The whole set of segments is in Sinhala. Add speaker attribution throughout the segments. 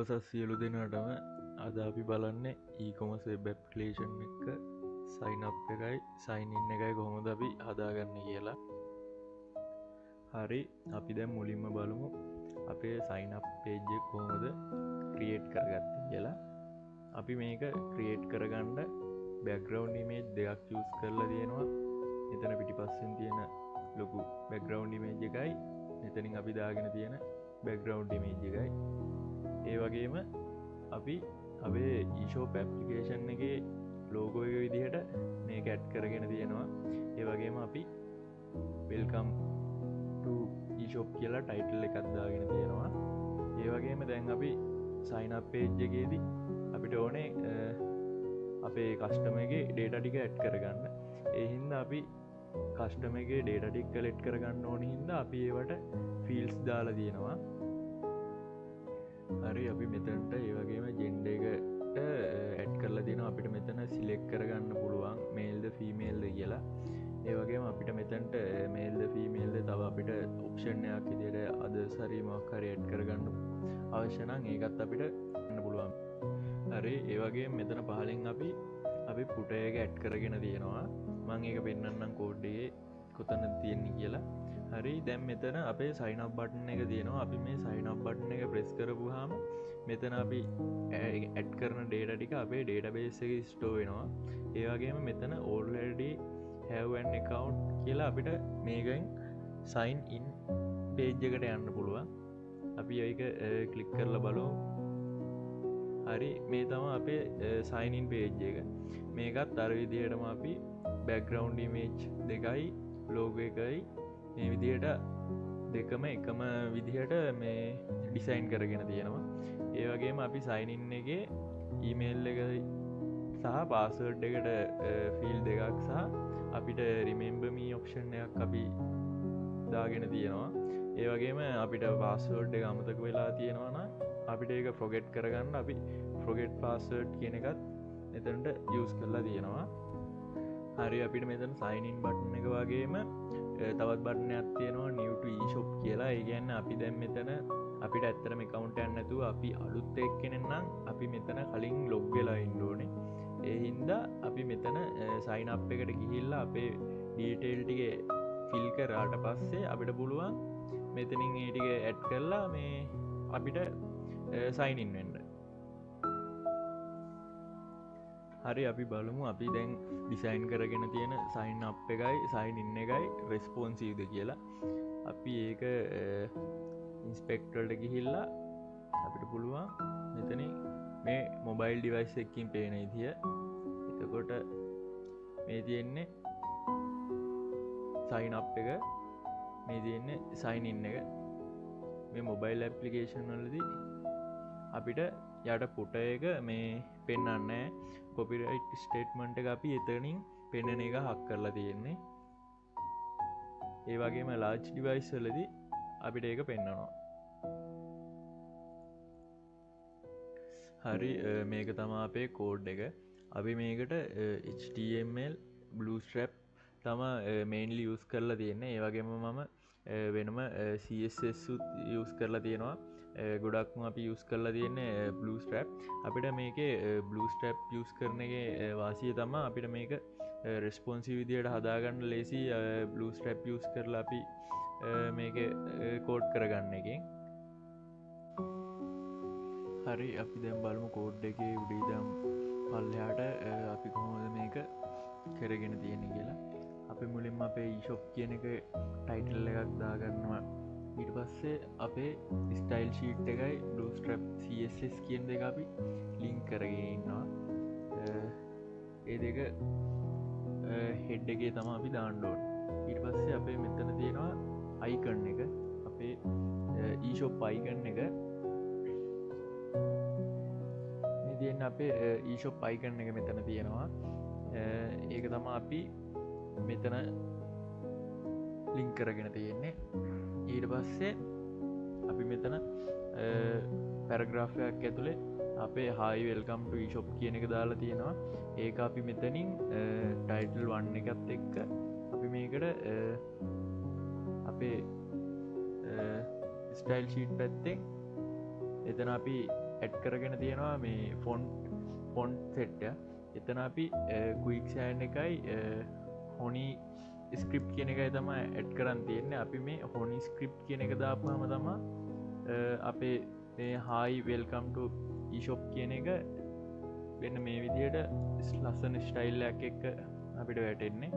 Speaker 1: දවසක් සියලු දෙනාටම. අද අපි බලන්නේ e-commerce web application එක sign up එකයි sign in එකයි කොහොමද අපි හදාගන්නේ කියලා. හරි, අපි දැන් මුලින්ම බලමු අපේ sign up page එක කොහොමද create කරගත්තේ කියලා. අපි මේක create කරගන්න background image දෙකක් use කරලා තියෙනවා. මෙතන පිටිපස්සෙන් තියෙන ලොකු background image එකයි මෙතනින් අපි දාගෙන තියෙන background image එකයි. ඒ වගේම අපි අපේ eShop application එකේ logo එක විදිහට මේක ඇඩ් කරගෙන තියෙනවා. ඒ වගේම අපි welcome to eShop කියලා title එකක් දාගෙන තියෙනවා. ඒ වගේම දැන් අපි sign up page එකේදී අපිට ඕනේ අපේ customer ගේ data ටික ඇඩ් කරගන්න. ඒ හින්දා අපි customer ගේ data ටික collect කරගන්න ඕන හින්දා අපි ඒවට fields දාලා තියෙනවා. හරි, අපි මෙතනට ඒ වගේම ජෙන්ඩර් එකට ඇඩ් කරලා තියෙනවා. අපිට මෙතන සිලෙක්ට් කරගන්න පුළුවන් මේල්ද ෆීමේල්ද කියලා. ඒ වගේම අපිට මෙතනට මේල්ද ෆීමේල්ද තව අපිට ඔප්ෂන් එකක් විදියට අදර්ස් හරි මොකක් හරි ඇඩ් කරගන්න අවශ්‍ය නම් ඒකත් අපිට ගන්න පුළුවන්. හරි, ඒ වගේම මෙතන පහලින් අපි අපි පුටර් එක ඇඩ් කරගෙන තියෙනවා. මම ඒක පෙන්නන්නම් කෝඩ් එකේ කොතනද තියෙන්නේ කියලා. හරි, දැන් මෙතන අපේ sign up button එක තියෙනවා. අපි මේ sign up button එක press කරපුවාම මෙතන අපි ඇඩ් කරන data ටික අපේ database එකේ store වෙනවා. ඒ වගේම මෙතන already have an account කියලා අපිට මේකෙන් sign in page එකට යන්න පුළුවන්. අපි ඒක ක්ලික් කරලා බලමු. හරි, මේ තමයි අපේ sign in page එක. මේකත් අර විදිහටම අපි background image දෙකයි logo එකයි මේ විදිහට දෙකම එකම විදිහට මේ ඩිසයින් කරගෙන තියෙනවා. ඒ වගේම අපි sign in එකේ email එක සහ password එකට field දෙකක් සහ අපිට remember me option එකක් අපි දාගෙන තියෙනවා. ඒ වගේම අපිට password එක අමතක වෙලා තියෙනවා නම් අපිට ඒක forget කරගන්න අපි forget password කියන එකත් එතනට use කරලා තියෙනවා. හරි, අපිට මෙතන sign in button එක වගේම තවත් බටන් එකක් තියෙනවා new to eShop කියලා. ඒ කියන්නේ අපි දැන් මෙතන අපිට ඇත්තටම account එකක් නැතුව අපි අලුත් එක්කෙනෙක් නම් අපි මෙතන කලින් log වෙලා ඉන්න ඕනේ. ඒ හින්දා අපි මෙතන sign up එකට ගිහිල්ලා අපේ detail ටික fill කරාට පස්සේ අපිට පුළුවන් මෙතනින් ඒ ටික add කරලා මේ අපිට sign in වෙන්න. හරි, අපි බලමු අපි දැන් ඩිසයින් කරගෙන තියෙන sign up එකයි sign in එකයි responsive ද කියලා. අපි ඒක ඉන්ස්පෙක්ට් වලට ගිහිල්ලා අපිට පුළුවන් මෙතනින් මේ මොබයිල් ඩිවයිස් එකකින් පේන විදිය. එතකොට මේ තියෙන්නේ sign up එක, මේ තියෙන්නේ sign in එක. මේ මොබයිල් ඇප්ලිකේෂන් වලදී අපිට යට පුට එක මේ පෙන්වන්නේ නැහැ. කොපිරයිට් ස්ටේට්මන්ට් එක අපි එතනින් පෙන්වන එක හක් කරලා තියෙන්නේ. ඒ වගේම ලාර්ජ් ඩිවයිස් වලදී අපිට ඒක පෙන්වනවා. හරි, මේක තමයි අපේ කෝඩ් එක. අපි මේකට HTML Bootstrap තමයි මේන්ලි යූස් කරලා තියෙන්නේ. ඒ වගේම මම වෙනම CSS උත් යූස් කරලා තියෙනවා. ගොඩක්ම අපි යූස් කරලා තියෙන්නේ Bootstrap. අපිට මේකේ Bootstrap use කරන එකේ වාසිය තමයි අපිට මේක රෙස්පොන්සිව් විදියට හදාගන්න ලේසි. Bootstrap use කරලා අපි මේකේ කෝඩ් කරගන්න එකෙන්. හරි, අපි දැන් බලමු කෝඩ් එකේ උඩ ඉඳන් පල්ලෙහාට අපි කොහොමද මේක කරගෙන තියෙන්නේ කියලා. අපි මුලින්ම අපේ eShop කියන එක ටයිටල් එකක් දාගන්නවා. ඊට පස්සේ අපේ ස්ටයිල් ෂීට් එකයි Bootstrap CSS කියන දෙක අපි ලින්ක් කරගෙන ඉන්නවා. ඒ දෙක හෙඩ් එකේ තමයි අපි දාන්න ඕනේ. ඊට පස්සේ අපේ මෙතන තියෙනවා අයිකන් එක, අපේ eShop icon එක. මේ තියෙන අපේ eShop icon එක මෙතන තියෙනවා. ඒක තමයි අපි මෙතන ලින්ක් කරගෙන තියෙන්නේ. ඊට පස්සේ අපි මෙතන පැරග්‍රාෆ් එකක් ඇතුලේ අපේ hi welcome to eShop කියන එක දාලා තියෙනවා. ඒක අපි මෙතනින් ටයිටල් 1 එකත් එක්ක අපි මේකට අපේ ස්ටයිල් ෂීට් පැත්තෙන් එතන අපි ඇඩ් කරගෙන තියෙනවා මේ ෆොන්ට් සෙට් එක. එතන අපි ක්වික් සෑන්ඩ් එකයි හොනි ස්ක්‍රිප්ට් කියන එකයි තමයි ඇඩ් කරන් තියෙන්නේ. අපි මේ හොනි ස්ක්‍රිප්ට් කියන එක දාපුවාම තමයි අපේ මේ hi welcome to eShop කියන එක වෙන මේ විදිහට ලස්සන ස්ටයිල් එකක් එක්ක අපිට වැටෙන්නේ.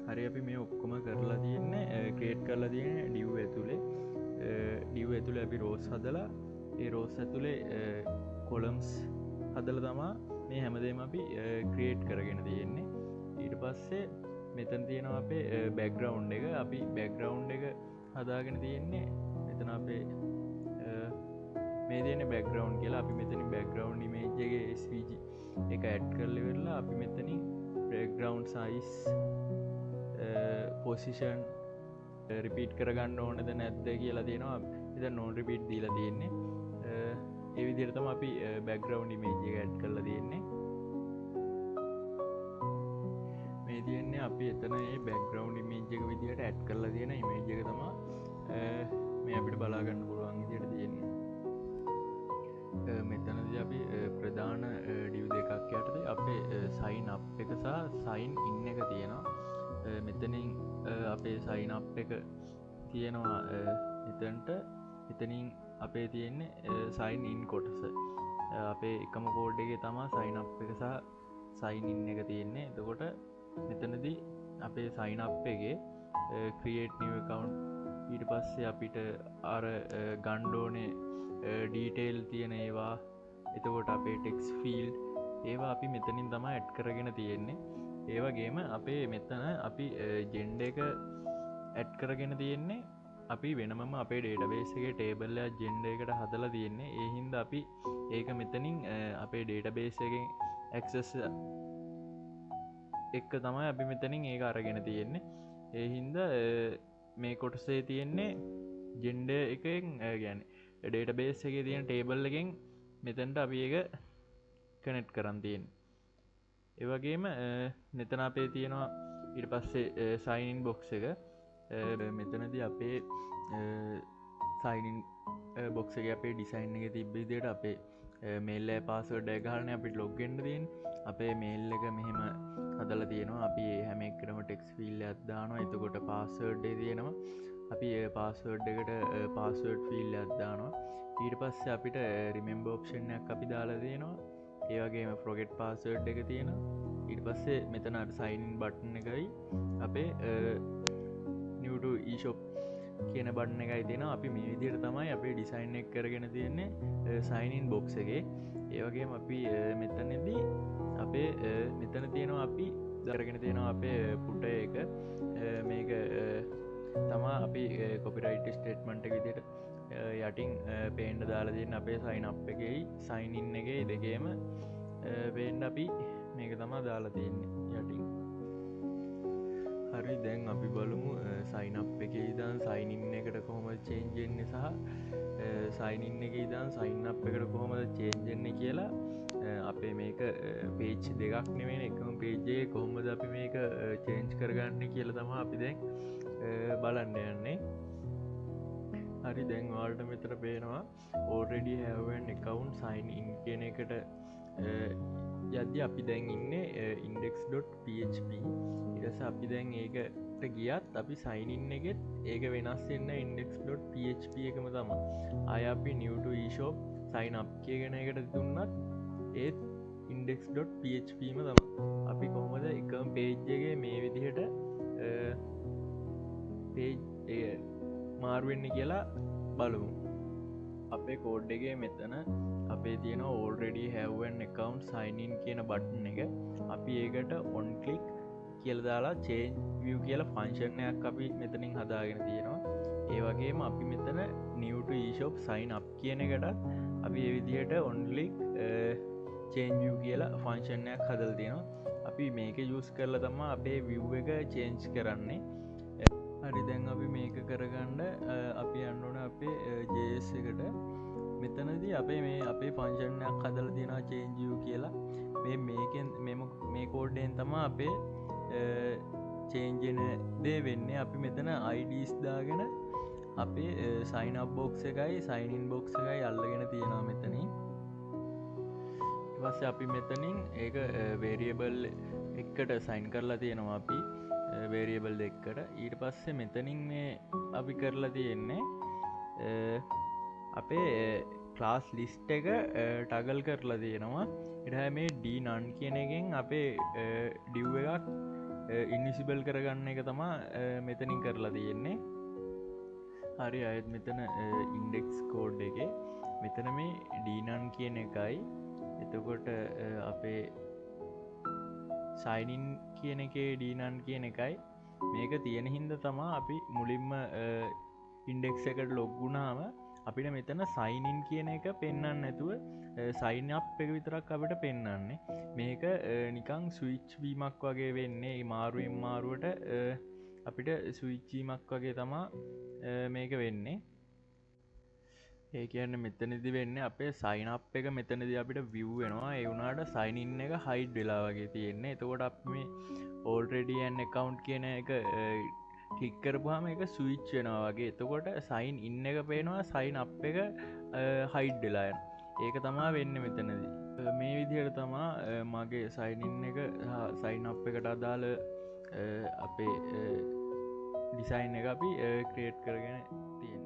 Speaker 1: හරි, අපි මේ ඔක්කොම කරලා තියෙන්නේ, ක්‍රියේට් කරලා තියෙන්නේ ඩිව් ඇතුලේ. ඩිව් ඇතුලේ අපි රෝස් හදලා ඒ රෝස් ඇතුලේ කොලම්ස් හදලා තමා මේ හැමදේම අපි ක්‍රියේට් කරගෙන තියෙන්නේ. ඊට පස්සේ මෙතන තියෙනවා අපේ බැක්ග්‍රවුන්ඩ් එක. අපි බැක්ග්‍රවුන්ඩ් එක හදාගෙන තියෙන්නේ මෙතන අපේ මේ තියෙන බැක්ග්‍රවුන්ඩ් කියලා. අපි මෙතනින් බැක්ග්‍රවුන්ඩ් ඉමේජ් එකේ SVG එක ඇඩ් කරලා ඉවරලා අපි මෙතනින් බැක්ග්‍රවුන්ඩ් සයිස්, පොසිෂන් රිපීට් කරගන්න ඕනද නැද්ද කියලා තියෙනවා. ඉතින් නොන් රිපීට් දීලා තියෙන්නේ. ඒ විදිහට තමයි අපි බැක්ග්‍රවුන්ඩ් ඉමේජ් එක ඇඩ් කරලා තියෙන්නේ. මේ තියෙන්නේ අපි එතන මේ බැක්ග්‍රවුන්ඩ් ඉමේජ් එක විදිහට ඇඩ් කරලා තියෙන ඉමේජ් එක තමයි මේ අපිට බලා ගන්න පුළුවන් විදිහට තියෙන්නේ. මෙතනදී අපි ප්‍රධාන ඩිව් දෙකක් යටතේ අපේ සයින් අප් එක සහ සයින් ඉන් එක තියෙනවා. මෙතනින් අපේ සයින් අප් එක තියෙනවා එතනට. එතනින් අපේ තියෙන්නේ සයින් ඉන් කොටස. අපේ එකම කෝඩ් එකේ තමයි සයින් අප් එක සහ සයින් ඉන් එක තියෙන්නේ. එතකොට මෙතනදී අපේ සයින් අප් එකේ ක්‍රියේට් නිව් ඇකවුන්ට්, ඊට පස්සේ අපිට අර ගන්න ඕනේ ඩීටේල් තියෙන ඒවා, එතකොට අපේ ටෙක්ස්ට් ෆීල්ඩ් ඒවා අපි මෙතනින් තමයි ඇඩ් කරගෙන තියෙන්නේ. ඒ වගේම අපේ මෙතන අපි ජෙන්ඩර් එක ඇඩ් කරගෙන තියෙන්නේ. අපි වෙනමම අපේ ඩේටාබේස් එකේ ටේබල් එකක් ජෙන්ඩර් එකට හදලා තියෙන්නේ. ඒ හින්දා අපි ඒක මෙතනින් අපේ ඩේටාබේස් එකෙන් ඇක්සස් එක්ක තමයි අපි මෙතනින් ඒක අරගෙන තියෙන්නේ. ඒ හින්දා මේ කොටසේ තියෙන්නේ ජෙන්ඩර් එකෙන්, කියන්නේ ඩේටාබේස් එකේ තියෙන ටේබල් එකෙන් මෙතනට අපි ඒක කනෙක්ට් කරන් තියෙන්නේ. ඒ වගේම මෙතන අපේ තියෙනවා ඊට පස්සේ සයින් ඉන් බොක්ස් එක. මෙතනදී අපේ සයින් ඉන් බොක්ස් එකේ අපේ ඩිසයින් එකේ තිබ්බ විදිහට අපේ මේල් එක පාස්වර්ඩ් එක ගහලානේ අපිට ලොග් වෙන්න තියෙන්නේ. අපේ මේල් එක මෙහෙම හදලා තියෙනවා. අපි ඒ හැම එකටම ටෙක්ස්ට් ෆීල්ඩ් එකක් දානවා. එතකොට පාස්වර්ඩ් එක තියෙනවා. අපි ඒ පාස්වර්ඩ් එකට පාස්වර්ඩ් ෆීල්ඩ් එකක් දානවා. ඊට පස්සේ අපිට රිමෙම්බර් ඔප්ෂන් එකක් අපි දාලා තියෙනවා. ඒ වගේම ෆොගට් පාස්වර්ඩ් එක තියෙනවා. ඊට පස්සේ මෙතන අර සයින් ඉන් බටන් එකයි අපේ new to eShop කියන බටන් එකයි තියෙනවා. අපි මේ විදිහට තමයි අපේ ඩිසයින් එක කරගෙන තියෙන්නේ සයින් ඉන් බොක්ස් එකේ. ඒ වගේම අපි මෙතනදී අපේ මෙතන තියෙනවා අපි කරගෙන තියෙනවා අපේ පුට එක. මේක තමා අපි කොපිරයිට් ස්ටේට්මන්ට් එක විදිහට යටින් පේන්න දාලා තියෙන අපේ සයින් අප් එකේයි සයින් ඉන් එකේ දෙකේම පේන්න අපි මේක තමා දාලා තියෙන්නේ යටින්. හරි, දැන් අපි බලමු සයින් අප් එකේ ඉඳන් සයින් ඉන් එකට කොහොමද චේන්ජ් වෙන්නේ සහ සයින් ඉන් එකේ ඉඳන් සයින් අප් එකට කොහොමද චේන්ජ් වෙන්නේ කියලා. අපේ මේක පේජ් දෙකක් නෙමෙයිනේ, එකම පේජ් එකේ කොහොමද අපි මේක චේන්ජ් කරගන්නේ කියලා තමයි අපි දැන් බලන්න යන්නේ. හරි, දැන් ඔයාලට මෙතන පේනවා already have an account sign in කියන එකට යද්දි අපි දැන් ඉන්නේ index.php. ඊට පස්සේ අපි දැන් ඒකට ගියත් අපි sign in එකෙත් ඒක වෙනස් වෙන්න index.php එකම තමයි. ආය අපි new to eShop sign up කියන එකට දුන්නත් ඒත් index.php ම තමයි. අපි කොහොමද එකම page එකේ මේ විදිහට page එක මාරු වෙන්නේ කියලා බලමු. අපේ කෝඩ් එකේ මෙතන අපේ තියෙන already have an account sign in කියන බටන් එක අපි ඒකට on click කියලා දාලා change view කියලා ෆන්ක්ෂන් එකක් අපි මෙතනින් හදාගෙන තියෙනවා. ඒ වගේම අපි මෙතන new to eShop sign up කියන එකටත් අපි ඒ විදිහට on click change view කියලා ෆන්ක්ෂන් එකක් හදලා තියෙනවා. අපි මේක යූස් කරලා තමයි අපේ view එක change කරන්නේ. හරි, දැන් අපි මේක කරගන්න අපි යන්න ඕන අපේ JS එකට. මෙතනදී අපේ මේ අපේ ෆන්ක්ෂන් එකක් හදලා තියෙනවා change view කියලා. මේ මේකෙන් මේ කෝඩ් එකෙන් තමයි අපේ චේන්ජ් වෙන දේ වෙන්නේ. අපි මෙතන IDs දාගෙන අපි සයින් අප් බොක්ස් එකයි සයින් ඉන් බොක්ස් එකයි අල්ලගෙන තියෙනවා මෙතනින්. ඊට පස්සේ අපි මෙතනින් ඒක වේරියබල් එකට සයින් කරලා තියෙනවා අපි වේරියබල් දෙකකට. ඊට පස්සේ මෙතනින් මේ අපි කරලා තියෙන්නේ අපේ ක්ලාස් ලිස්ට් එක ටගල් කරලා තියෙනවා. ඊට පස්සේ මේ D none කියන එකෙන් අපේ div එකක් ඉන්විසිබල් කරගන්න එක තමා මෙතනින් කරලා තියෙන්නේ. හරි, ආයෙත් මෙතන ඉන්ඩෙක්ස් කෝඩ් එකේ මෙතන මේ D none කියන එකයි, එතකොට අපේ සයින් ඉන් කියන එකේ D none කියන එකයි මේක තියෙන හින්දා තමා අපි මුලින්ම ඉන්ඩෙක්ස් එකට ලොග් වුණාම අපිට මෙතන සයින් ඉන් කියන එක පෙන්වන්න නැතුව සයින් අප් එක විතරක් අපිට පෙන්වන්නේ. මේක නිකන් ස්විච් වීමක් වගේ වෙන්නේ. මේ මාරුවෙන් මාරුවට අපිට ස්විච් වීමක් වගේ තමා මේක වෙන්නේ. ඒ කියන්නේ මෙතනදි වෙන්නේ අපේ සයින් අප් එක මෙතනදි අපිට view වෙනවා. ඒ වුණාට සයින් ඉන් එක හයිඩ් වෙලා වගේ තියෙන්නේ. එතකොට අපි මේ already an account කියන එක ක්ලික් කරපුවාම ඒක ස්විච් වෙනවා වගේ. එතකොට සයින් ඉන් එක පේනවා, සයින් අප් එක හයිඩ් වෙලා යනවා. ඒක තමා වෙන්නේ මෙතනදී. මේ විදිහට තමා මගේ සයින් ඉන් එක සයින් අප් එකට අදාළ අපේ ඩිසයින් එක අපි ක්‍රියේට් කරගෙන තියෙන්නේ.